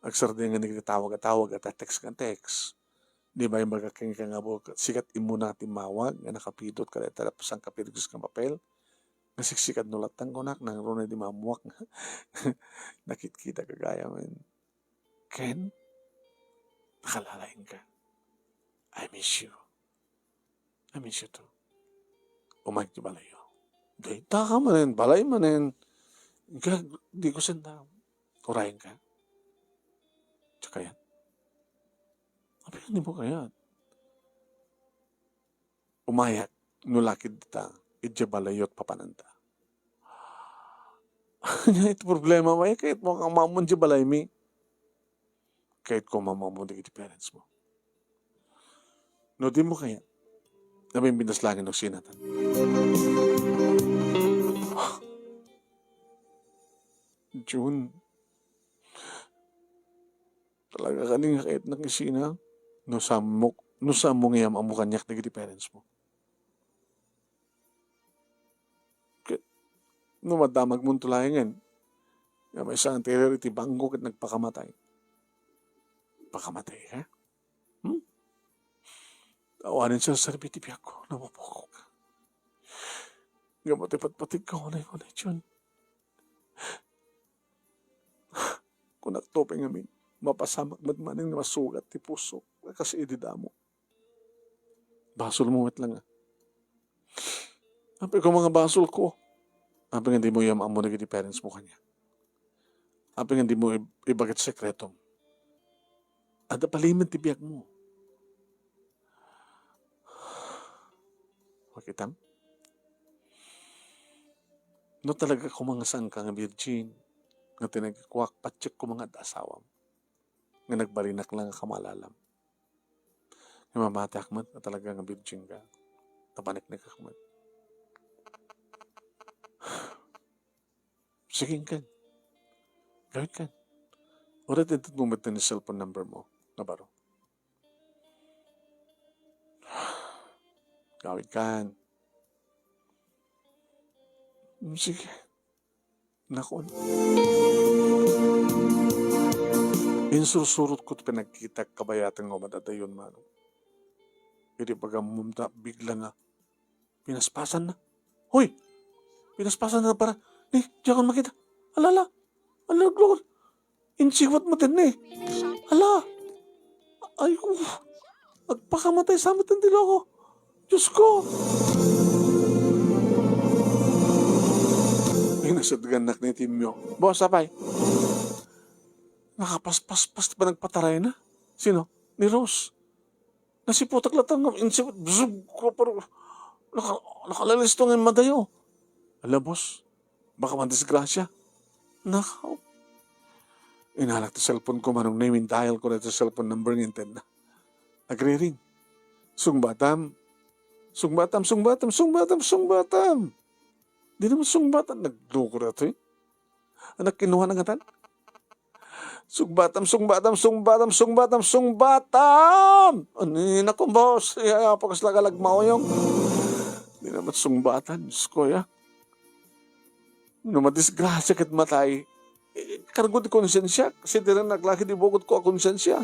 Agsardeng nga nagtawag a tawag, a text nga text. Di ba, imbaga kenka nga, bo, sikat imuna ti mawag nga nakapidot ka dayta sangkapirgis nga papel? Nga siksikad no lattang kunak, nang runa di mamuak nga nakitkita ka gayam. Ken, nakalalaing ka. I miss you. I miss you too. Umayag ti balayyo. Dayta ka manen, balay manen. Gag, di ko senda. Urayen ka. Tsaka yan. Apay nga di mo kayat? Umayag, no lakid ta, idiay balayyo papananta. Anya iti problema mo, eh, kayat mo nga mamon di balaymi. Kayat ko mamamon dagiti parents mo. No, di mo kayat, nabimbintas langit no sinatan. Jun, talaga kadi nga kayatnak isina? No sammok, no sammok nga yam-ammo kaniak dagiti parents mo. Ket no madamagmonto laengen nga maysa nga teller iti bangko ket nagpakamatay. Pakamatay, ha? Hmm? Awanen serserbi ti biagko, napupokok. Ngem ti patpategko, unay, unay, Jun. Kunak to pay ngamin, mapasamak met manen nga masugat ti pusok, a kas idi damo. Basol mo met la nga. Apay ko, mga basol ko. Apay nga dimo iyam-ammo dagiti parents mo kaniak? Apay nga dimo ib-, ibaga ti sekretom? Adda palimed ti biagmo. Makitam? No talaga koma nga saanka nga virgin, nga tinagikuak, patiek koma nga adda asawam, nga nagbalinak lang nga kamalalam. Nga mamatiak met nga talaga nga virgin ka. Napaniknikak met. Sige, inkan. Gawidkan. Uray itedmo met ti cellphone number mo nga baro. Gawidkan. Mm, sige. Nakon. Insursurotko ti panagkitak, kabayatan nga umad-adayon, Manong. Idi pagammom ta, bigla nga pinaspasanna. Hoy! Pinaspasanna para, ni, diakon makita. Ala, ala. Ala, Lord. Insiwat met ni. Ala. Ay, ko. Agpakamatay sa met ti loko. Diyos ko. Pinasadgannak ni Timio. Boss, apay. Nakapaspaspas ti panagpatarayna. Sino? Ni Rose. Nasiputak latta nga insiwat, bzug, ko, pero naka-, nakalalisto nga madayo. Ala, boss, baka madisgrasya. Nakaw. Inalak ti cellphone ko, Manong Nemi, dial ko na ti cellphone number nga intedna. Nagriring. Sungbatam. Sungbatam, sungbatam, sungbatam, sungbatam. Di naman sungbatan. Nagloko na to eh. Anak, kinuha na ngatan. Sungbatam, sungbatam, sungbatam, sungbatam, sungbatam! Ani, naku, boss, ya, ya, pakas laga lagmauyong. Di naman sungbatan, Diyos ko, ya. No madisgrasya ket matay, eh, kargo ti konsensiak, sitiran naglaki ti bukod ko a konsensia.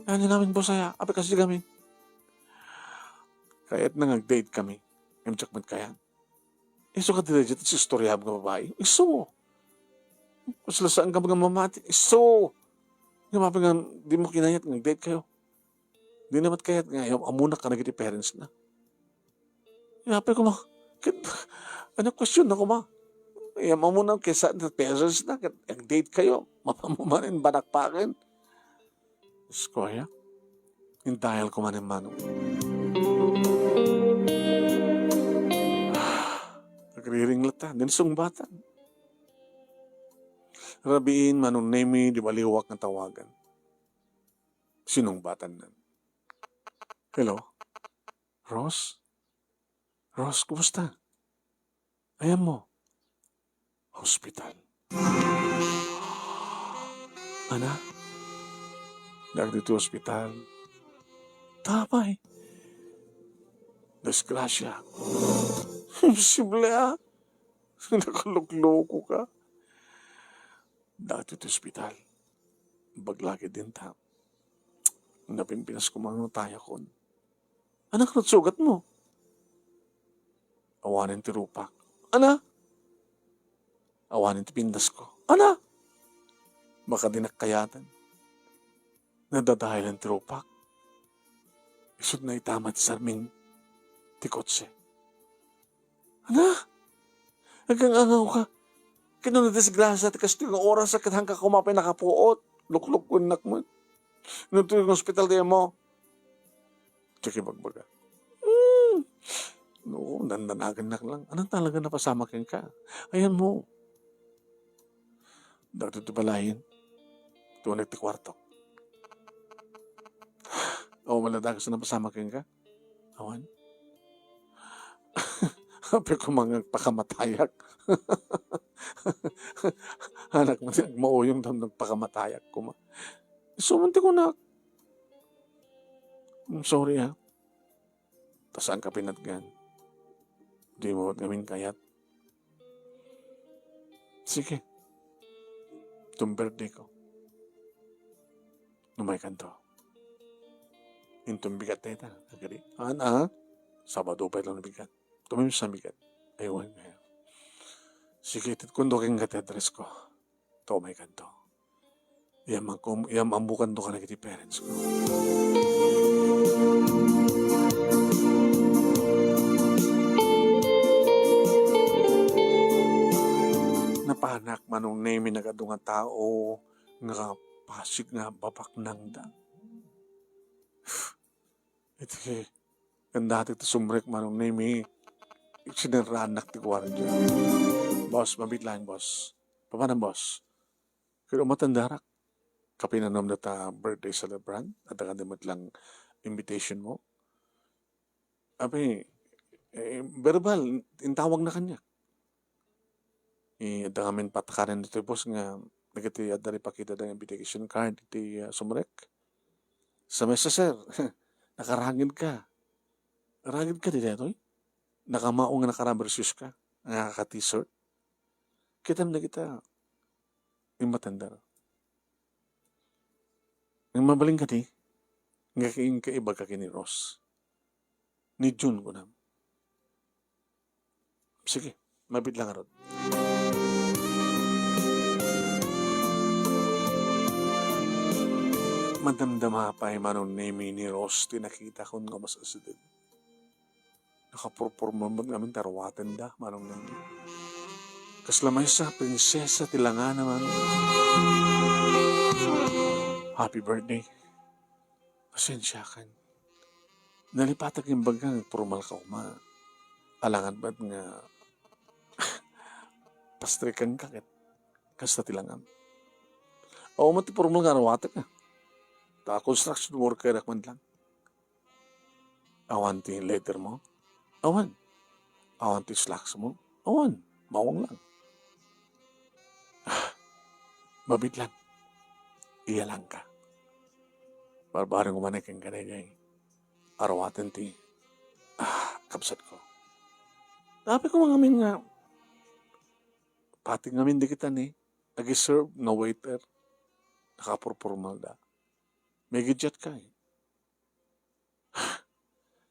Ani namin, boss, aya, apay kasi kami. Kayat na nga date kami. Imjak met kayat. Isu ka daydiay ti istoryaem nga babai? Isu. Kasla saan ka nga mamati? Isu. Nga mapi nga di mo kinayat nga date kayo. Di naman kayat nga ayaw amunak ka na iti parents na. Nga pa kuma. Ket, ano question na kuma? Ayaw amunak kaysa na parents na, ket ang date kayo. Mapamumanin banak pa akin. Diyos ko, aya. Intayal ko man yung manong. Nagriring latta, din sungbatan. Rabiin, Manong Nemi, di baliwak nga tawagan. Sinungbatan nan. Hello? Rose? Rose, kumusta? Ayan mo. Hospital. Ana? Dagiti hospital. Tapay. Disgrasya. Imposible, ah. Nakalokloko ka. Dagiti hospital. Baglagi din ta. Napimpinas ko mga tayakon. Anak, ano sugat mo? Awanen ti rupak. Ana? Awanen ti pindas ko. Ana? Makadinak kayatan. Nadadahilan ti rupak. Isut na itama ti sarming ti kotse. Ana? Agang-angaw ka. Kano nadisgrasya ti kastoy nga oras ket hangka kumapay nakapuot. Luklukkuennak met. No, to yung hospital tayo mo. Diak ibagbaga. Hmm. No, dandanagannak lang. Anong talaga napasamak ka? Ayan mo. Dagito ti balayen. Tunek ti kwarto. O, maladagas na napasamak ka? Awan. Apay ko mga pakamatayag. Anak mo, di nagmauyong dam nagpakamatayag ko ma. Sumunti ko na. I'm sorry, ha. Ta saan ka pinatgan? Di mo ngamin kayat. Sige. Itong birthday ko. Numay kanto. Intong bigat na ita. Agadi. An, ah? Sabado pa itong bigat. Tumim sa bigat. Aywan kayo. Sige, itid kundo kayong gati address ko. Tumay kanto. Iyam ang kum-, iyam ang bukan to ka nagiti parents ko. Manong Nemi, nagadu nga tao nga pasig nga babaknangda. Iti, ken dati ti sumrek, Manong Nemi, sinerraannak ti guardia. Boss, mabiit laeng, boss. Papanam, boss? Ket umatendarak. Kapinanam data birthday celebrant, adda kadi met lang invitation mo. Apay, eh, verbal, intawagna kaniak. Eh, adda ngamin patakaran ditoy, boss, nga dagiti adda ipakita da invitation card iti, ah, sumrek. Sa mesa, sir, nakaragid ka. Ragid ka di daytoy? Nakamao nga naka-rubber shoes ka, nga naka-t-shirt. Kitam dagita, immatender. Ang mabalin kadi, nga kain kaiba ka ken ni Ross. Ni Jun, kunam. Sige, mabiit lang ngarud. Madamdama pay, Manong Nemi, ni Ross ti nakitakon nga mas asideg. Nakapurpurmol met ngamin ti aruatenda, Manong Nemi. Kasla maysa, prinsesa ti langana, Manong. Happy birthday. Pasensiakan. Nalipatak nga imbag nga agpurmal ka koma. Alangan met nga pastrikan ka ket kasta ti langam. Awan met ti purmal nga aruatek, ah. Ta construction worker ak man lang. Awan ti letter mo? Awan. Awan ti slacks mo? Awan. Bawang lang. Ah, mabiit lang. Iyalangka. Barbareng umanay kenka daydiay. Aruaten ti, ah, kabsatko. Apay koma ngamin nga, pati ngamin dagita ni, agi-serve nga waiter, nakapurpurmalda. May gidjat ka, eh.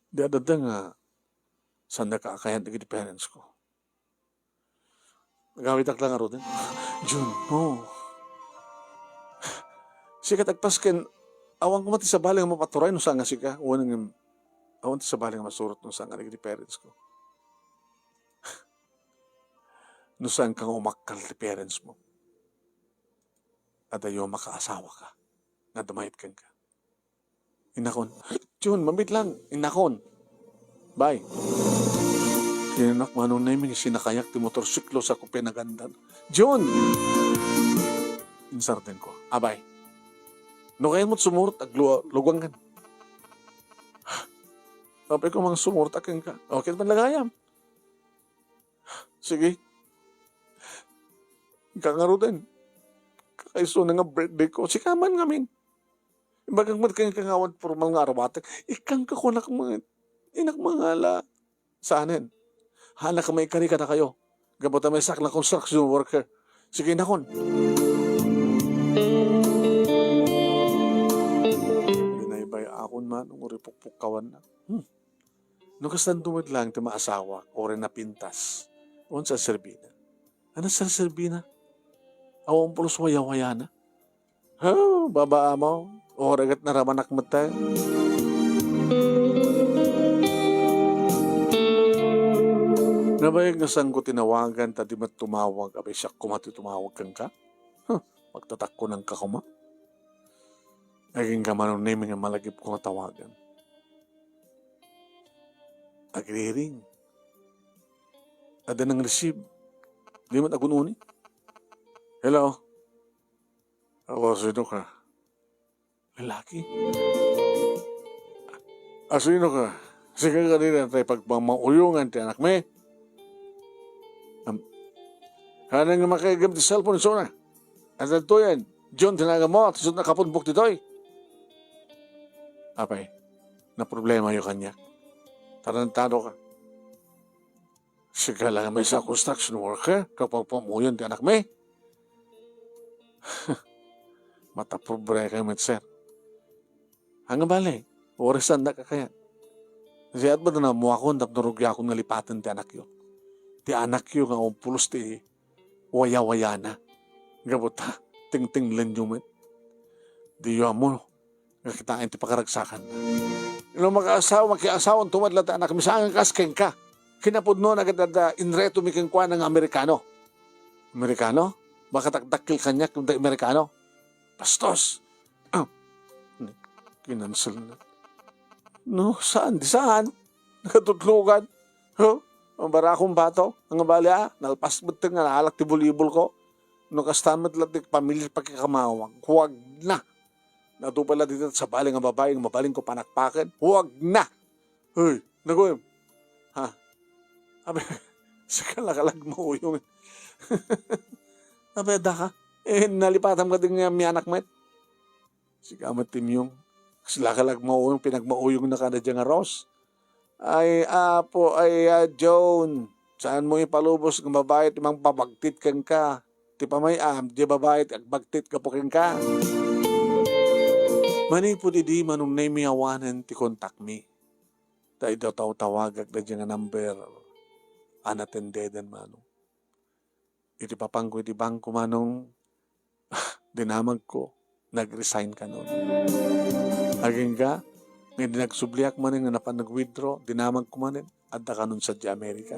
Di adda nga, saan da kaakayan dagiti parents ko. Agawidak lang ngaruden. Jun, no. Sika ti agpasken, awan koma ti sabali nga mapaturay no saan nga sika. Wen, awan ti sabali nga masurot no saan nga dagiti parents ko. No saan ka nga umakkal ti parents mo. Adayo makaasawa ka. Nga dumayet kenka. Innakon. Jun, mabiit lang. Innakon. Bye. Tinanak, Manong Nemi, sinakayak ti motorsiklo sa kupinagandan. Jun! Insarden ko. Abay. No kayat mo't sumurot, agluwa-, luguangan. Apay ko mang sumurot akin ka. Okay man lagayam. Sige. Kangaruden. Kakaisuna nga birthday ko. Sika man ngamin. Imbagak met kenka nga awan formal nga aruatek. Ikkanka kunak met. Inak mangala. Saanen? Hanak maikari kadakayo. Gapu ta maysak nga construction worker. Sige, innakon. Binaybay-akon man, uri pukpukkawanna. Hmm. No kastanto met lang ti maasawak, uray napintas. Unsa a serbina? Ania a serserbina? Awan pulos wayawayana. Ha, baba, amo. Uray ket naramanak met. Nabayag nga saanko tinawagan ta di met tumawag, abay, siak koma ti tumawag kenka? Huh, magtatakkunanka koma. Agingga Manong Nemi nga malagipko nga tawagan. Agriring. Adda nang-receive. Di met agun-uni. Hello? Apo, sino ka? Lalaki. Asino ka? Sika kadi dayta pagpamauyogan ti anakmi? Am-, haanna nga makaigem ti cellphone isuna. Adtoyen, Jun ti naganmo, ti isuna a kapunbok ditoy. Apay, naproblemayo kaniak. Tarantado ka. Sika la nga maysa a construction worker, ket pagpamauyogan ti anakmi? Matapobre kayo met, sir. Ania bale, uray saandak a kayat. Siak met a naammoakon tapno rugiakon nga lipaten ti anakyo. Ti anakyo nga awan pulos ti wayawayana. Gapu ta, tingtinglenyo met. Diyo ammo nga kitaen ti pakaragsakanna. No makaasawa, makiasawanto met latta ti anakmi, saan nga kas kenka. Kinapudnona ket adda inretomi kenkuana nga Amerikano. Amerikano? Makatakdakkel kaniak ken da Amerikano. Bastos! Ah, kinansel na. No, saan? Di saan? Nakatutlogan. Huh? Ang barakong bato? Ang bali, ah, nalpas met nga naalak ti bulibol ko. No, kasta met la ti pamilya pakikamawag. Huwag na. Natupa la dita sa bali nga babae nga mabalin ko panakpaken. Huwag na. Hoy, nagoyem. Ha? Abi, sika la kalagmauyong. Abi, adda ka? Eh, nalipatam ka din nga mianak met. Sika met ti imyong. Sila kalagmauyong, pinagmauyong na kada dyan nga Ros. Ay, apo, ay, ah, Joan, saan mo ipalubos nga babae ti mangpabagtit kenka? Ti pamay-am, di babae ti agbagtit gapu kenka. Manipud idi, Manong Nemi, awanen ti kontakmi. Ta idi tawtawagak daydi nga number, unattendeden, Manong. Iti papanko iti bangko, Manong, dinamagko, nag-resign kanon. Agingga, nga idi nagsubliak manen nga napan nag-withdraw, dinamagko manen, adda kanon sadiay Amerika.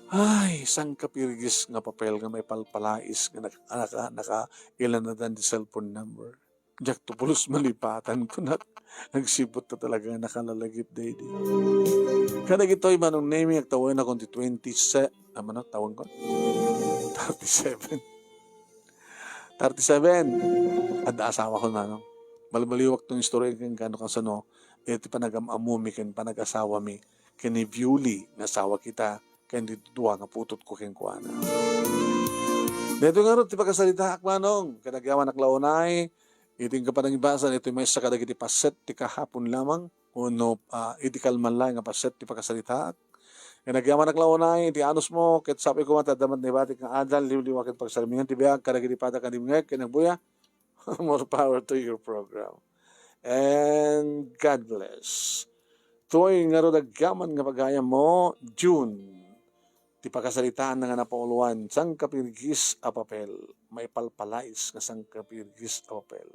Ay, sangkapirgis nga papel nga maipalpalais nga naka-, naka-, nakailanadan ti cellphone number. Diak to pulos malipatan, kunak. Agsipud ta talaga nakalalagip daydi. Kadagitoy, Manong Nemi, agtawenakon ti twenty-se-, ah, mano, tawenko? Thirty-seven. Thirty-seven. Adda asawakon, Manong. Balbaliwak ton istorya kenka no kasano, iti panagam-ammomi ken panag-asawami, ken ni Viewly nga asawa kita, ken ditoy dua nga putotko kenkuana. Daytoy ngarud ti pakasalitaak, Manong, ken agyamanak la unay, iti kapanangibasa, daytoy maysa kadagiti paset ti kahapon lamang, wenno, ah, iti kalman laeng nga paset ti pakasalitaak. Ken agyamanak la unay, iti anusmo, ket sapay koma ta adda met naibatik nga adal, liwliwa ken pagsarmingan ti biag kadagiti padana nga dimngeg ken agbuya. More power to your program. And God bless. Toy ngarud agyaman nga pagayammo, June. Ti pakasaritaan nga napauloan, sangkapirgis a papel. Maipalpalais nga sangkapirgis a papel.